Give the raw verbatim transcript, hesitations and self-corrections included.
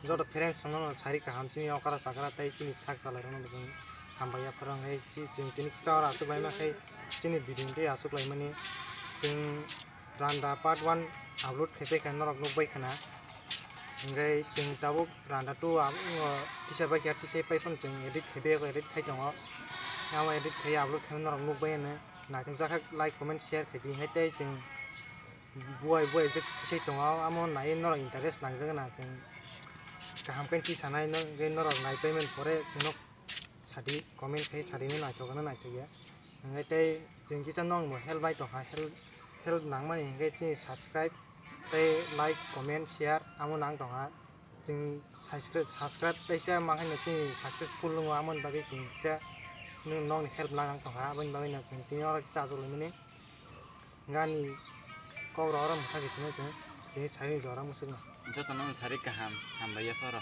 Joto friends rokno sari kaham chini okra chakra tei chini sak chalairokno bo chwng hambai yapharo hwnkhe chi-, chwng tini kisa oro achuk laima khe chini video tei achuk laimani chwng randa part one upload khai paikha norok nukbai khana. Hwnkhe chwng tabuk randa two abo tisa bai kha tisa pai phano chwng edit khai bai edit khai tongo. Amo edit khai upload khai norok nukbai hwno naithokjak khe like comment share khai di hwnkhe tei chwng buai buai se tisai tongo, amo nai norok interest nangjak na chwng kaham khe tisanai no, hwnkhe norok nai payment pore chwngno sadi comment khai sadi no naithok no naithok ya. Hwnkhe tei chwng kisa nongbo help bai tongkha, help, help nangmani hwnkhe chini subscribe tei like comment share amo nang tongkha. Chwng subscribe, subscribe teisa ma haino chini successful wngo, amoni bagwi chwng kisa nwng nokni help lang tongkha, aboni bagwi no chwng tini oro kisa achuk laimani. Gani kok rok oro mwthang khe swnwi chwng tini sai jora mwswkno. Jotono sari kaham, hambai yapharo.